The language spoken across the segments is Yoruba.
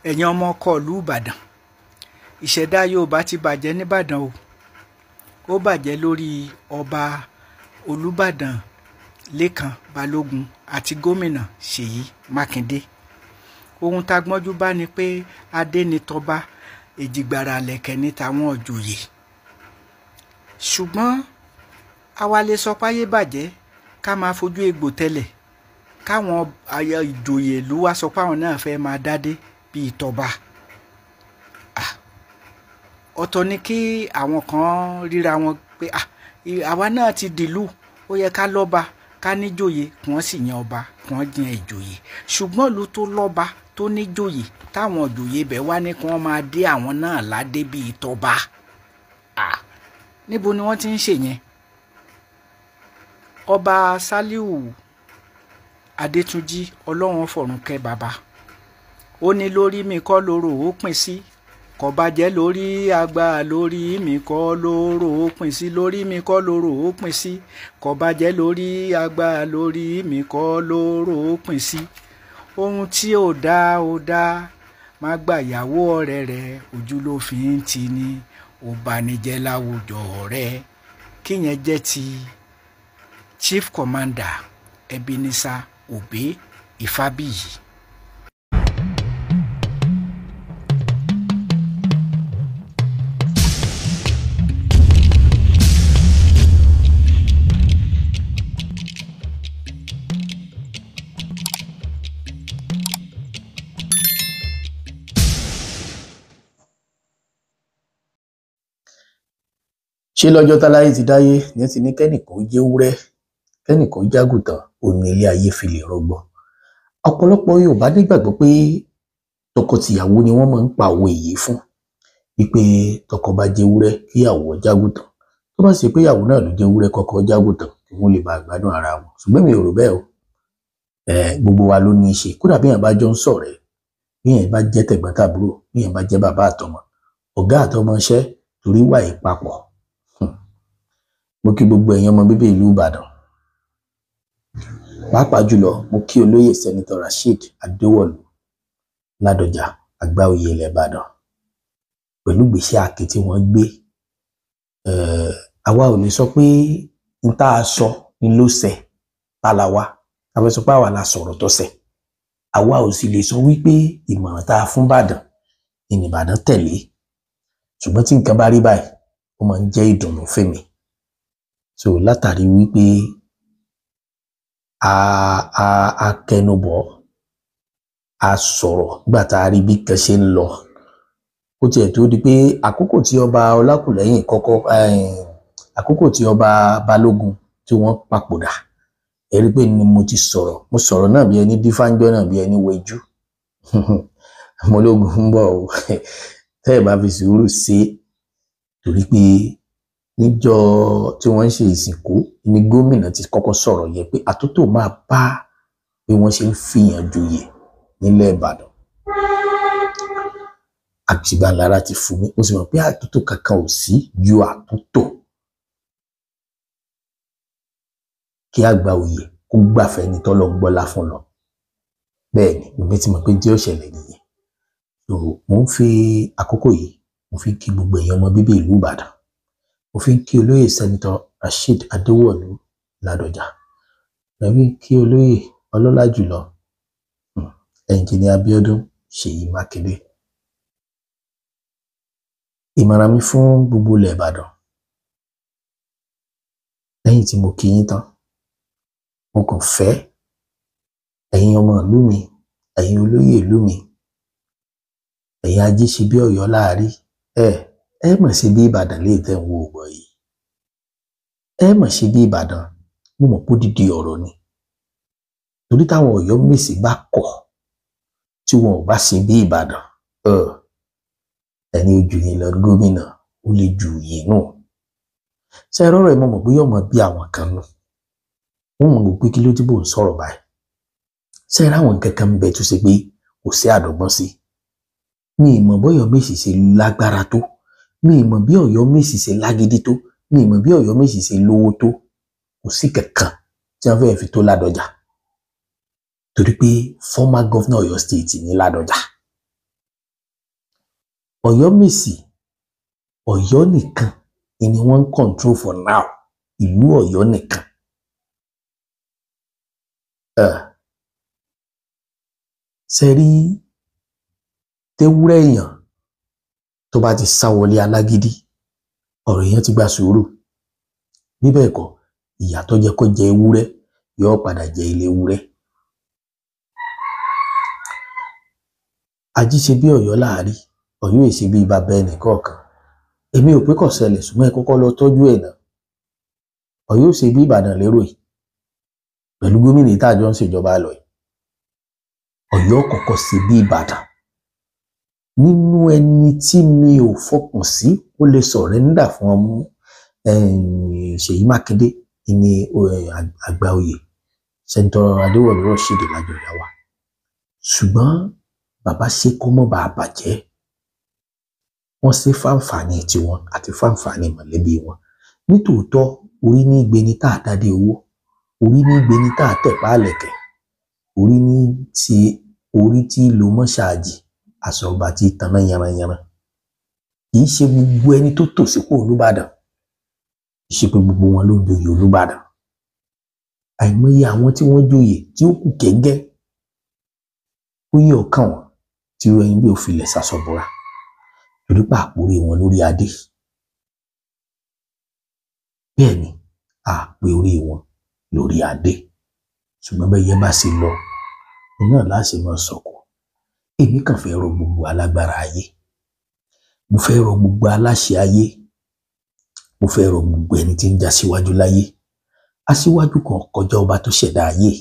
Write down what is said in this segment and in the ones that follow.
Ẹ̀yin ọmọ ọkọ ìlú Ìbàdàn, ìṣẹ̀dá Yorùbá ti bàjẹ́ nìbàdàn o. Ó bàjẹ́ lórí ọba Olúbàdàn Lékan Balógun àti gómìnà Ṣèyí Mákindé. Ohun tá a gbọ́njú bá ni pé adé ni tọba, èjìgbàrà lẹ̀kẹ̀ ní tàwọn òjòyè. Ṣùgbọ́n àwa lè sọ páyé bàjẹ́ ká máa fojú egbò tẹ́lẹ̀, káwọn ìjòyè ìlú wa sọ páwọn náà fẹ́ máa dádé bíi tọba. Ọ̀tọ̀ ni kí àwọn kan ríra wọn pé àwa náà ti dìlú, ó yẹ ká lọ́ba, ká níjòyè, kí wọ́n sì yan ọba, kí wọ́n yan ìjòyè. Ṣùgbọ́n ìlú tó lọ́ba tó níjòyè, táwọn ìjòyè ibẹ̀ wá ní kí wọ́n máa dé àwọn náà ládé bíi tọba. Níbo ni wọ́n ti ń ṣe yẹn? Ọba Sàlíù Adétúnjì, Ọlọ́run fọ̀run kẹ́ bàbá. Ó ní lórí mi kọ́ lóró ó pín sí, kò bàjẹ́ lórí àgbà, lórí mi kọ́ lóró ó pín sí, lórí mi kọ́ lóró ó pín sí, kò bàjẹ́ lórí àgbà, lórí mi kọ́ lóró ó pín sí. Ohun tí ò dá ò dá, má gbàyàwó ọ̀rẹ́ rẹ̀, ojú ló fi ń tì ní, ò bànìjẹ́ láwùjọ ọ̀rẹ́. Kíyẹn jẹ́ ti Chief Commander Ebenezer Obey Ìfábíyì. Ṣé lọ́jọ́ táláyé ti dáyé ní ti ní kẹ́nìkan jẹ́wúrẹ́, kẹ́nìkan jágùtàn, òní ilé ayé fi lè rọgbọ. Ọ̀pọ̀lọpọ̀ Yorùbá nígbàgbọ́ pé tọkọtìyàwó ni wọ́n máa ń pa òwe yìí fún, wípé tọkọ bá jẹ́wúrẹ́ kíyàwó jágùtàn, tó bá sì pé ìyàwó náà ló jẹ́wúrẹ́ kọ́kọ́ jágùtàn kí wọ́n lè bá gbádùn ara wọn. Ṣùgbọ́n mi ò rò bẹ́ẹ̀ o. Gbogbo wa ló ní í ṣe. Kódà bí èèyàn bá jọ ń ṣọ̀rẹ́, bí èèyàn bá jẹ́ tẹ̀gbọ́n-tàbúrò, bí èèyàn bá jẹ́ bàbá àtọmọ, ọ̀gá àtọmọ iṣẹ́, torí wà ìpapọ̀. Mo kí gbogbo ẹ̀yin ọmọ bíbí ìlú Ìbàdàn, pàápàá jùlọ mo kí olóyè Sẹ́nitọ̀ Rasheed Adéwọ̀lú Ládọjà, àgbà oyè ilẹ̀ Ìbàdàn, pẹ̀lú ìgbésẹ̀ akin tí wọ́n gbé. Àwa ò lè sọ pé n tá a sọ ni ló ṣẹ, tá la wá a fẹ́ sọ pé àwa la sọ̀rọ̀ tó ṣẹ. Àwa ò sì lè sọ wípé ìmọ̀ràn tá a fún Ìbàdàn ni Ìbàdàn tẹ̀lé. Ṣùgbọ́n tí nǹkan bá rí báyìí, ó máa ń jẹ́ ìdùnnú fẹ́mi. So látàrí wípé a kẹnubọ̀, a sọ̀rọ̀ nígbà tá a rí bí nǹkan ṣe ń lọ. Ó tiẹ̀ tó di pé àkókò tí ọba Ọlákùlẹ́hìn kọ́kọ́, àkókò tí ọba Balógun tí wọ́n papòdà, ẹ rí pé ni mo ti sọ̀rọ̀. Mo sọ̀rọ̀ náà bí ẹni dífáńjọ́ náà bí ẹni wẹjú. Mo lógun ń bọ̀ o. Tẹ́ ẹ bá fi sùúrù ṣe, torí pé níjọ́ tí wọ́n ń ṣe ìsìnkú ni gómìnà ti kọ́kọ́ sọ̀rọ̀ yẹn pé àtúntò máa bá bí wọ́n ṣe ń fìyàn joyè nílẹ̀ Ìbàdàn. Àtìgbàlára ti fún mi, mo sì mọ̀ pé àtúntò kankan ò sí ju àtúntò kí àgbà oyè kó gbàfẹ́ ní tọ́lọ́ ń gbọ́lá fún lọ. Bẹ́ẹ̀ ni èmi ti mọ̀ pé tí ó ṣẹlẹ̀ nìyẹn. So mo ń fi àkókò yìí, mo fi ń kí gbogbo èèyàn ọmọ bíbí ìlú Ìbàdàn. Mo fi ń kí olóyè Sẹ́nitọ̀ Rasheed Adéwọ̀lú Ládọjà. Mo fi ń kí olóyè ọlọ́lá jùlọ Ẹnjìníà Abíọ́dún Ṣèyí Mákindé. Ìmọ̀ràn mi fún gbogbo ilẹ̀ Ìbàdàn, lẹ́yìn tí mo kí yín tán, mo kàn fẹ́ ẹ̀yin ọmọ ìlú mi, ẹ̀yin olóyè ìlú mi, ẹ̀yin ají ṣe bí Ọ̀yọ́ láàrí, ẹ mọ̀ ṣe bí Ìbàdàn lè tẹ̀ ń wo ọ̀gbọ̀n yìí. Ẹ mọ̀ ṣe bí Ìbàdàn, mo mọ̀ pé odidi ọ̀rọ̀ ni. Torí táwọn Ọ̀yọ́ Mèsì bá kọ̀ tí wọn ò bá ṣe bí Ìbàdàn, ẹni ojú yín lọ gómìnà, ó lè ju yín nù. Ṣé ẹ rọrọ ẹ, mo mọ̀ bóyá ọmọ bí àwọn kan nù. Wọ́n mọ̀ pé kí ló tí bò ń sọ̀rọ̀ báyìí. Ṣé ẹ ráwọn nǹkan kan ń bẹ tó ṣe pé kò sí àdọ́gbọ́n sí? Mi ì mọ̀ bóyá Mèsì ṣe lágbára tó, mi ì mọ̀ bí Ọ̀yọ́ Mèsì ṣe lágídí tó, mi ì mọ̀ bí Ọ̀yọ́ Mèsì ṣe lówó tó. Kò sí kankan tí wọ́n fẹ́ẹ́ fi tó Ládọjà. Torí pé former governor Ọ̀yọ́ state ní Ládọjà. Ọ̀yọ́mèsì, Ọ̀yọ́ nìkan ni wọ́n ń control for now, ìlú Ọ̀yọ́ nìkan. Ṣe rí tewúrẹ́ èèyàn tó bá ti sá wọlé alágídí, ọ̀rọ̀ èèyàn ti gba sùúrù. Bí bẹ́ẹ̀ kọ́, ìyà tó jẹ kó jẹ ewúrẹ́ yóò padà jẹ ilé ewúrẹ́. Ají ṣe bí Ọ̀yọ́ láàrí, Ọ̀yọ́ èsì bíi bàbá ẹnì kọ̀ọ̀kan. Èmi ò pé kò ṣẹlẹ̀, ṣùgbọ́n ẹ kọ́kọ́ lọ tọ́jú ẹ̀ náà. Ọ̀yọ́ ò ṣe bí Ìbàdàn lérò yìí pẹ̀lú gómìnà tá a jọ ń ṣèjọba lọ yìí. Ọ̀yọ́ kọ́kọ́ ṣe bí Ìbàdàn. Nínú ẹni tí mi ò fọkàn sí ó lè sọ̀rẹ́ńdà fún ọmọ Ṣèyí Mákindé ní àgbà oyè Sẹ́ńtọ̀ Adéwọ̀lú Rọ́ṣídì Lájọyà wa. Ṣùgbọ́n bàbá ṣe kó mọ́ bàa bàjẹ́. Wọ́n ṣe fáǹfààní tiwọn àti fáǹfààní mọ̀lẹ́bí wọn. Nítòótọ́, orí ní gbeni tá a dádé owó, orí ní gbeni tá a tẹ̀pá àlẹ̀kẹ̀, orí ní ti orí tí lo mọ́ṣáàjì, aṣọ ọba tí taná yanranyanran. Kì í ṣe gbogbo ẹni tó tò sípò Olúbàdàn, kì í ṣe pé gbogbo wọn ló ń joyè Olúbàdàn. Àìmọye àwọn tí wọ́n joyè tí ó kù kẹ́gẹ́, ó yẹ ọ̀kan wọn tí ó ẹyin bí ó filẹ̀ sasọ̀bọ̀ra torí pé àpòrí wọn lórí adé. Bẹ́ẹ̀ ni àpè orí wọn lórí adé. Ṣùgbọ́n bẹ́ẹ̀ yẹn bá ṣe lọ, iná láṣẹ máa sọ̀kò. Èmi kàn fẹ́ rọ gbogbo alágbára ayé, mo fẹ́ rọ gbogbo aláṣẹ ayé, mo fẹ́ rọ gbogbo ẹni tí ń já síwájú láyé. Aṣíwájú kan kọjá ọba tó ṣẹ̀dá ayé,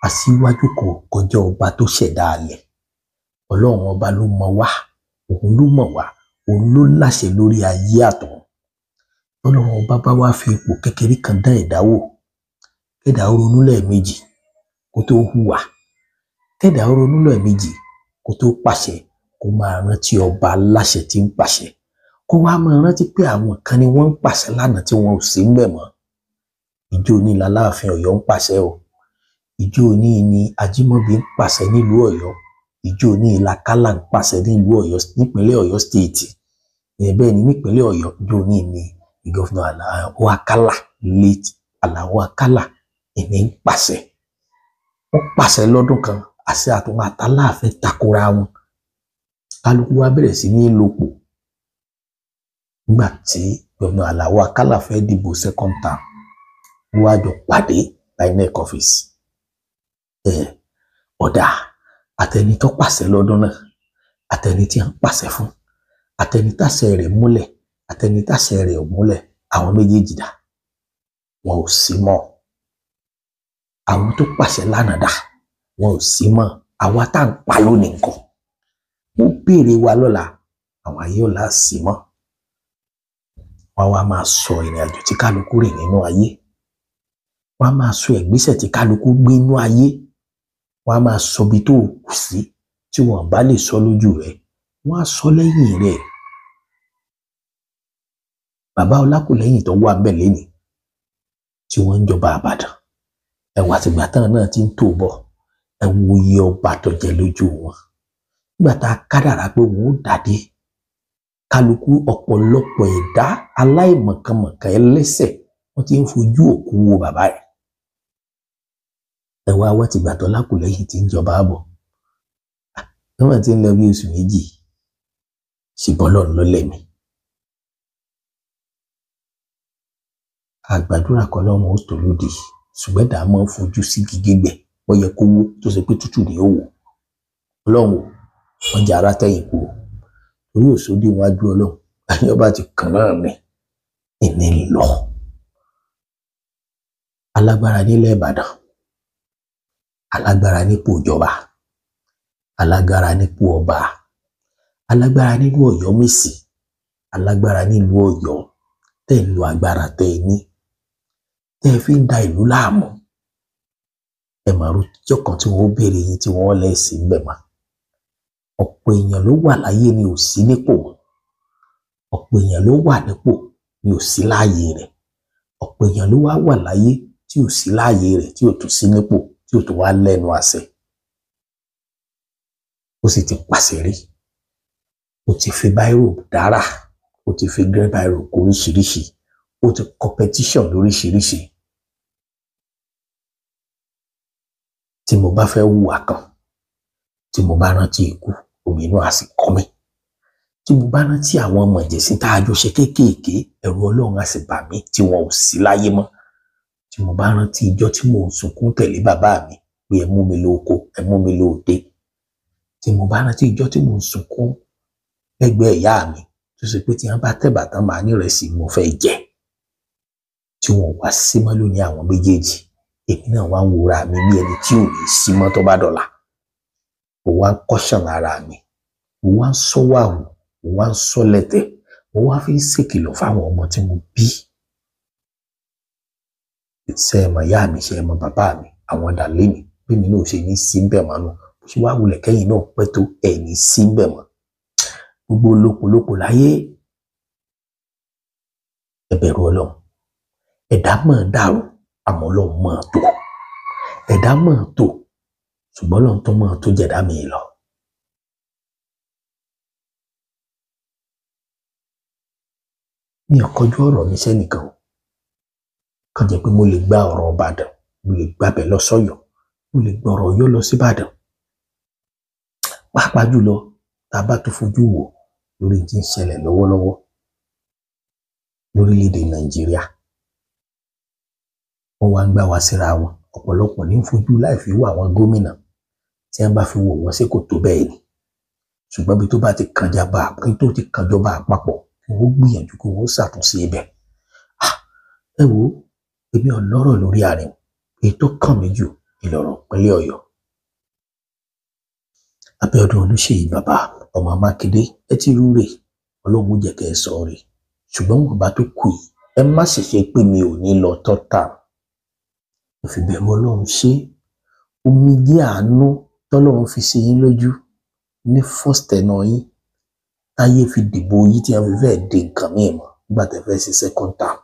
aṣíwájú kan kọjá ọba tó ṣẹ̀dá alẹ̀. Ọlọ́run ọba ló mọ̀ wá, òun ló mọ̀ wá, òun ló láṣẹ lórí ayé àtọ̀run. Ọlọ́run ọba bá wá fi ipò kékeré kan dá ẹ̀dá wò, kẹ́dà ó ronú lẹ́ẹ̀mejì kó tó hùwà, kẹ́dà ó ronú lẹ́ẹ̀mejì kó tó pàṣẹ, kó máa rántí ọba aláṣẹ tí ń pàṣẹ, kó wá máa rántí pé àwọn kan ni wọ́n ń pàṣẹ lánàá tí wọn ò sí ńbẹ̀ mọ́. Ìjọ òní l'Aláàfin Ọ̀yọ́ ń pàṣẹ o, ìjọ òní ni Ajímọ̀bí ń pàṣẹ nílùú Ọ̀yọ́, ìjọ òní l'Akálà ń pàṣẹ nílùú Ọ̀yọ́, nípínlẹ̀ Ọ̀yọ́ stéètì. Bẹ́ẹ̀ ni nípínlẹ̀ Ọ̀yọ́, ìjọ òní ni gọ́fìnà Àlàó Akálà, late Àlàó Akálà ìní ń pàṣẹ. Wọ́n pàṣẹ lọ́dún kan, àṣẹ àtúnwò àtàláàfin takora wọn. Kálukú wa bẹ̀rẹ̀ sí ní lòpọ̀. Nígbà tí gọ́fìnà Àlàó Akálà fẹ́ dìbò second term, wọ́n wá jọ pàdé INEC office. Ọ̀dà àtẹni tó pàṣẹ lọ́dún náà, àtẹni tí a ń pàṣẹ fún, àtẹni táṣẹ rẹ̀ múlẹ̀, àtẹni táṣẹ rẹ̀ ò múlẹ̀, àwọn méjèèjì dà, wọn ò sí mọ́. Àwọn tó pàṣẹ lánàá dà, wọn ò sí mọ́. Àwa tá à ń pa lónìí nǹkan, wọ́n béèrè wa lọ́la, àwọn ayé ọ̀la sí mọ́. Wọ́n wá máa sọ ìrìn àjò tí kálukú rìn nínú ayé, wọ́n á máa sọ ìgbésẹ̀ tí kálukú gbé nínú ayé, wọ́n á máa sọ ibi tó kù sí tí wọ́n bá lè sọ lójú rẹ̀, wọ́n á sọ lẹ́yìn rẹ̀. Bàbá Ọlákùlẹ́yìn tó wà ńbẹ̀ lénìí tí wọ́n ń jọba Àbàdàn, ẹwà àtìgbà tán náà ti ń tò bọ̀, ẹ wo iye ọba tó jẹ lójú wọn. Nígbà tá a kádàrá pé wọn ó dàdé, kálukú ọ̀pọ̀lọpọ̀ ẹ̀dá aláìmọ̀kànmọ̀kàn ẹlẹ́sẹ̀ wọ́n ti ń fojú òkú wo bàbá yìí. Ẹwà wá tìgbà tó Ọlákùlẹ́yìn ti ń jọba bọ̀, wọ́n ti ń lọ bí oṣù méjì, ṣùgbọ́n Ọlọ́run ló lẹ̀mí. Àgbàdúrà kan lọ́run ó tó lòdì, ṣùgbọ́n ẹ̀dá máa ń fojú sí gígégbẹ̀, ó yẹ kó wó tó ṣe pé tútù ni ó wò. Ọlọ́run ò, wọ́n jẹ́ ara tẹ̀yìn kú o, torí òṣòdì wájú Ọlọ́run, ẹni ọba ti kàn náà ni ìní ń lọ. Alágbára nílẹ̀ Ìbàdàn, alágbára nípò ìjọba, alágbára nípò ọba, alágbára nílùú Ọ̀yọ́mèsì, alágbára nílùú Ọ̀yọ́, tẹ́ ń lo agbára tẹ́ ẹ ní, tẹ́ ẹ fi ń da ìlú láàmú. Ẹ máa rojọ́ kan tí wọ́n ó béèrè yín tí wọ́n lẹ́sìn ń bẹ̀ mọ́. Ọ̀pọ̀ èèyàn ló wà láyé ni ò sí nípò, ọ̀pọ̀ èèyàn ló wà nípò ni ò sí láàyè rẹ̀, ọ̀pọ̀ èèyàn ló wá wà láyé tí ò sí láàyè rẹ̀, tí ò tún sí nípò, tí ò tún wá lẹ́nu àṣẹ. Ó sì ti pàṣẹ rí. Ó ti fi báírò dára, ó ti fi green báírò kó oríṣiríṣi, ó ti competition lóríṣiríṣi. Tí mo bá fẹ́ hùwà kan, tí mo bá rántí ikú, omi inú á sì kọ́ mi. Tí mo bá rántí àwọn ọmọ ìjẹ̀sìn tá a jọ ṣe kéékèèké, ẹ̀rù Ọlọ́run á sì bà mí tí wọn ò sí láyé mọ́. Tí mo bá rántí ijọ́ tí mò ń sunkún tẹ̀lé bàbá mi pé ẹ mú mi lọ oko, ẹ mú mi lọ òde. Tí mo bá rántí ijọ́ tí mò ń sunkún lẹ́gbẹ̀ẹ́ ìyá mi tó ṣe pé tí wọ́n bá tẹ̀bà tán màá ní ìrẹsì mo fẹ́ jẹ. Tí wọn ò wá sí mọ́ lónìí àwọn méjèèjì, èmi náà wá ń wòra mi bí ẹni tí ò ní sí mọ́ tó bá dọ̀la. Mo wá ń kọ́ṣàn ara mi, mo wá ń sọ́wàwù, mo wá ń sọ́lẹ̀tẹ̀, mo wá fi ń ṣèkìlọ̀ fáwọn ọmọ tí mo bí. Ṣé ẹ mọ̀ ìyá mi, ṣé ẹ mọ̀ bàbá mi, àwọn dà lémi, bí mi náà ò ṣe ní sí ń bẹ̀ mọ́ nù. Bó ṣe wá wulẹ̀ kẹ́yìn náà pẹ́ tó, ẹ̀ ní sí ń bẹ̀ mọ́. Gbogbo lópolópo láyé, ẹ bẹ̀rù Ọlọ́run. Ẹ̀dá mọ̀ dàrú, àmọ́ Ọlọ́run mọ̀ tó. Ẹ̀dá mọ̀ tó, ṣùgbọ́n Ọlọ́run tó mọ̀ tó jẹ̀dá mi lọ. Mi ò kọjú ọ̀rọ̀ mi sẹ́nìkan o. Kàn jẹ́ pé mo lè gba ọ̀rọ̀ Ìbàdàn, mo lè gbabẹ̀ lọ sọ́yọ́, mo lè gba ọ̀rọ̀ Ọ̀yọ́ lọ síbàdàn. Pàápàá jùlọ tá a bá tó fojú wò lórí tí ń ṣẹlẹ̀ lọ́wọ́lọ́wọ́ lórílẹ̀‐èdè Nàìjíríà. Wọ́n wá ń gbá wa síra wọn, ọ̀pọ̀lọpọ̀ ní ń fojú láì fi wò àwọn gómìnà tí wọ́n bá fi wò wọ́n ṣé kò tó bẹ́ẹ̀ ni. Ṣùgbọ́n bí tó bá ti kànjọba, bí tó ti kànjọba àpapọ̀, kí wọ́n gbìyànjú kí wọ́n ṣàtúnṣe ibẹ̀. Ẹ wo, èmi ò lọ́rọ̀ lórí àárín, èyí tó kàn mí jù ìlọ̀rọ̀ ìpínlẹ̀ Ọ̀yọ́. Abíọ́dún Olúṣèyí bàbá ọmọ Mákindé, ẹ ti rúre, Ọlọ́run jẹ́ kẹ́ ẹ sọ rè. Ṣùgbọ́n wọn bá tó kù yìí, ẹ má sì ṣe pé mi ò ní lọ tọ́ta. Ẹ fi bẹ̀rù Ọlọ́run ṣe, omijé àánú tọ́lọ́run fi ṣe yín lójú ní first tenure yín, táyé fi dìbò yín tí wọ́n fi fẹ́ di nǹkan míì mọ́ nígbà tẹ́ fẹ́ ṣe second term.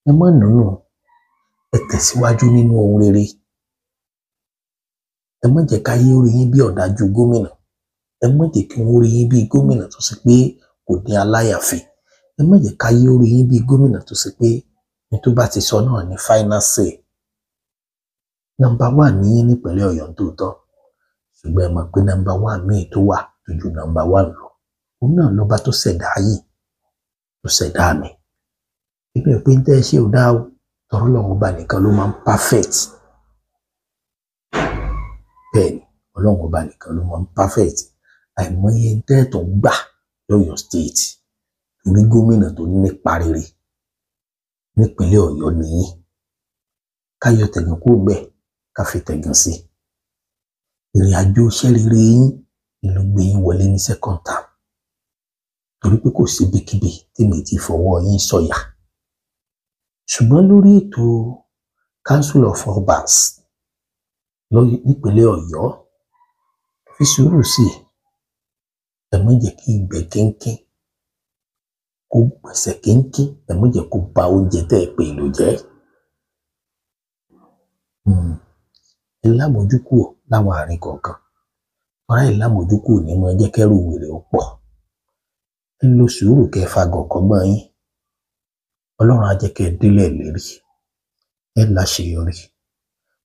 Ẹ má nùnú, ẹ tẹ̀síwájú nínú ohun rere. Ẹ má jẹ́ káyé ó rí yín bí ọ̀dájú gómìnà. Ẹ má jẹ́ kí wọ́n rí yín bí gómìnà tó ṣe pé kò ní aláyàfi. Ẹ má jẹ́ káyé ó rí yín bí gómìnà tó ṣe pé ní tó bá ti sọ náà ní final say. Number one ní yín nípínlẹ̀ Ọ̀yọ́ tòótọ́. Ṣùgbọ́n ẹ mọ̀ pé number one míì tó wà tó ju number one lọ. Òun náà lọ́ba tó ṣẹ̀dá yìí, tó ṣẹ̀dá mi. Èmi ò pé ń tẹ́ ẹ ṣe ò dáa o. Tọrọ Ọlọ́run ọba nìkan ló máa ń perfect. Bẹ́ẹ̀ni, Ọlọ́run ọba nìkan ló máa ń perfect. Àìmọye ń tẹ́ tó ń gbà lọ́yọ̀ state torí gómìnà tó nípa rere nípínlẹ̀ Ọ̀yọ́ nìyí. Ká yọ tẹ̀gàn kúrò ńbẹ̀, ká fi tẹ̀gàn sí. Ìrìn àjò iṣẹ́ rere yín ni ló gbé yín wọlé ní second term. Torí pé kò síbikíbi tèmi ti fọwọ́ yín sọ̀yà. Ṣùgbọ́n lórí ètò Council of Obas nípínlẹ̀ Ọ̀yọ́, fi sùúrù sí i. Ẹ má jẹ́ kí ìgbẹ́ kínkín kó gbẹ̀sẹ̀ kínkín, ẹ má jẹ́ kó ba oúnjẹ tẹ́ ẹ pè lò jẹ́. Ẹ lámójúkúrò láwọn àárín kọ̀ọ̀kan. Ọ̀rá ìlámójúkúrò ní mọ́ jẹ́ kẹ́rù wèrè ó pọ̀. Ẹ lo sùúrù kẹ́ ẹ fagọ̀ kọ́gbọ́n yín. Ọlọ́run á jẹ́ kẹ́ ẹ délẹ̀ lérí. Ẹ láṣeyọrí.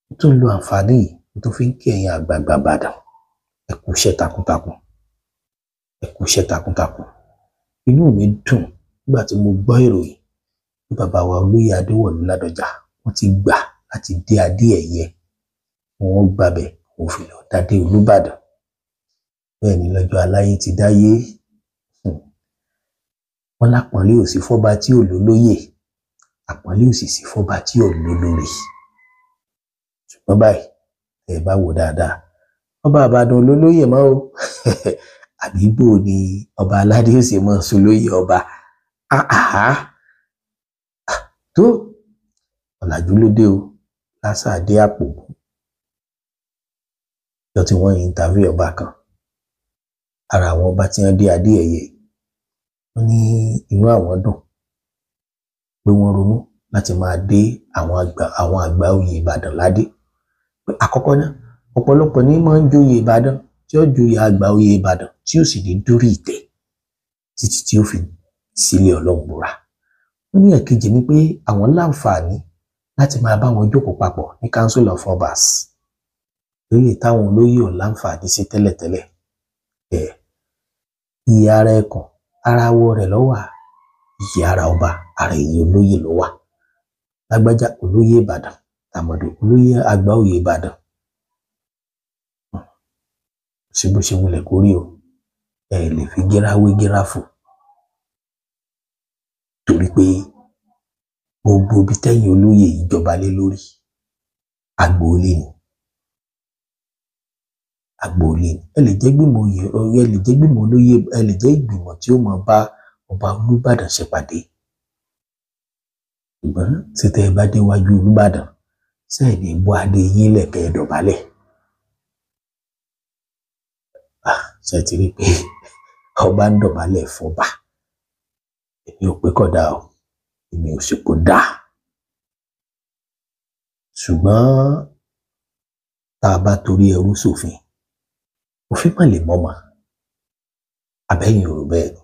Mo tún lo àǹfààní yìí, mo tún fi ń kí ẹ̀yin àgbààgbà Ìbàdàn. Ẹ kú iṣẹ́ takuntakun. Ẹ kú iṣẹ́ takuntakun. Inú mi dùn nígbà tí mo gbọ́ ìròyìn pé bàbá wa olóyè Adéwọ̀lú Ládọjà wọ́n ti gbà láti dé adé ẹ̀yẹ. Wọ́n gbabẹ̀, wọ́n fi lọ dádé Olúbàdàn. Bẹ́ẹ̀ ni lọ́jọ́ aláyé ti dáyé. Wọ́n lápọ̀nlé ò sí fọ́ba tí ò lólóyè, àpọ́nlé ò sì sí fọ́ba tí ò lólórí. Ṣùgbọ́n báyìí, ẹ bá wò dáadáa, ọba Ìbàdàn ò lólóyè mọ́ o. Àbí bò ni ọba aládé ó sì mọ́ solóyè ọba? Àhá! Tó, ọ̀làjú ló dé o, lásà dé àpò. Lọ tí wọ́n interview ọba kan, ara àwọn ọba tí wọ́n dé adé ẹ̀yẹ, wọ́n ní inú àwọn dùn pé wọ́n ronú láti máa dé àwọn àgbà oyè Ìbàdàn ládé. Pé àkọ́kọ́ náà, ọ̀pọ̀lọpọ̀ ní máa ń joyè Ìbàdàn tí ó joyè àgbà oyè Ìbàdàn tí ó sì ní dórí ìtẹ́. títí tí ó fi sílé Ọlọ́run búra. Ó ní ẹ̀kejì ni pé àwọn láǹfààní láti máa bá wọn jókòó papọ̀ ní Council of Obas, lórí táwọn olóyè ò láǹfààní sí tẹ́lẹ̀tẹ́lẹ̀. Ẹ̀ iye ara ẹkùn ara awọ rẹ̀ ló wà, iye ara ọba ara èyí olóyè ló wà. Lágbájá olóyè Ìbàdàn, tàmọ̀dò olóyè àgbà oyè Ìbàdàn. Sí bó ṣe wulẹ̀ kórí o, ẹ lè fi gíráwé gíráfù, torí pé gbogbo ibi tẹ́yìn olóyè ìjọba lé lórí agboolé ni, agboolé ni. Ẹ lè jẹ́ gbìmọ̀ oyè, ẹ lè jẹ́ gbìmọ̀ olóyè, ẹ lè jẹ́ ìgbìmọ̀ tí ó máa bá ọba Olúbàdàn ṣèpàdé, ṣùgbọ́n títẹ́ ẹ bá déwájú Olúbàdàn sẹ́ẹ̀ ní bó adé yín lẹ̀kẹ́ ẹ dọ̀bálẹ̀. Ṣe ti rí pé ọba ń dọ̀bálẹ̀ fọba? Èmi ò pé kódà o, èmi ò sì kó dáa, ṣùgbọ́n tá a bá torí ẹrú sófin, òfin mà lè mọ́mọ́. Àbẹ́yìn ò rò bẹ́ẹ̀ ni?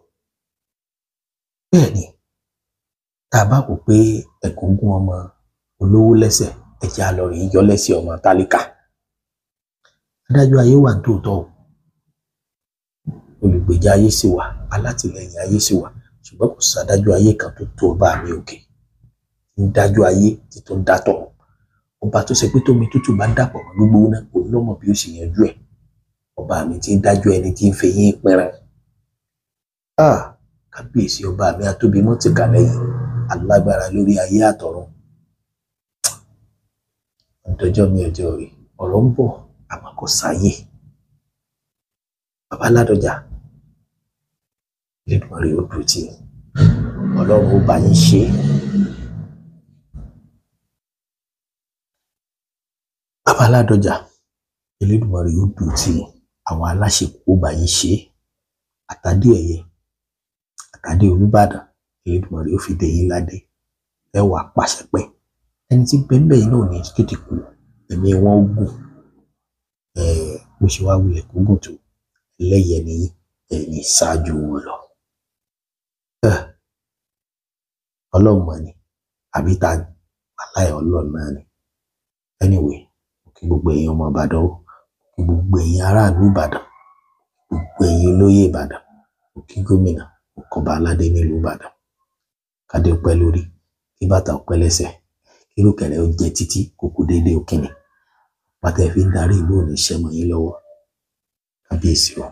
Bẹ́ẹ̀ ni, tá a bá wò pé ẹ̀gún gún ọmọ olówó lẹ́sẹ̀, ẹ̀jẹ̀ á lọ rèé yọ lẹ́sẹ̀ ọmọ tálíkà. Adájọ́ ayé wà ní tòótọ́ o, olùgbèjà ayé sì wà, alátìlẹyìn ayé sì wà, ṣùgbọ́n kò sádájọ́ ayé kan tó tó ọba mi òkè ń dájọ́ ayé tí tó ń dátọ̀. Ọba tó ṣe pé tómi tútù bá dàpọ̀ mọ́ gbígbóná, òun ló mọ̀ bí ó ṣe yanjú ẹ̀. Ọba mi ti ń dájọ́ ẹni tí ń fẹyín pẹran. Kábíyèsí ọba mi atóbi mọ́tìkà lẹ́yìn, alágbára lórí ayé àtọ̀run. Ọ̀dọ́jọ́ mi ọjọ́ rè, ọ̀rọ̀ ń bọ̀ àmọ́ kò sáyè. Bàbá Ládọjà, Elédùmarè ó dúró tì yín, Ọlọ́run ó bá yín ṣe é. Bàbá Ládọjà, Elédùmarè ó dúró tì yín, àwọn aláṣekù ó bá yín ṣe é. Àtàdé ẹ̀yẹ, àtàdé Olúbàdàn, Elédùmarè ó fi dé yín ládé, ẹ wàá pàṣẹ pẹ́. Ẹni tí bẹ́ẹ̀ yìí náà ní tètè kú, ẹ̀mí wọn ó gùn. Bó ṣe wá wulẹ̀ kó gùn tó, ẹlẹ́yẹ ni ẹ̀yìn ṣáájú wọn lọ. Ọlọ́run mọ̀ ni, àbí ta ni? Aláì Ọlọ́run náà ni. Anyway, kí gbogbo ẹ̀yin ọmọ Ìbàdàn o, kí gbogbo ẹ̀yin aráàlú Ìbàdàn, gbogbo ẹ̀yin olóyè Ìbàdàn, kí gómìnà, ọba aládé nílùú Ìbàdàn. Kádé pẹ́ lórí, kí bàtà pẹ́ lẹ́sẹ̀, kí ìrùkẹ̀rẹ̀ ó jẹ títí kókó déédéé òkìní. Pàtẹ́ fi ń darí ìlú òní ṣẹ́mọ yín lọ́wọ́. Kábíyèsí o.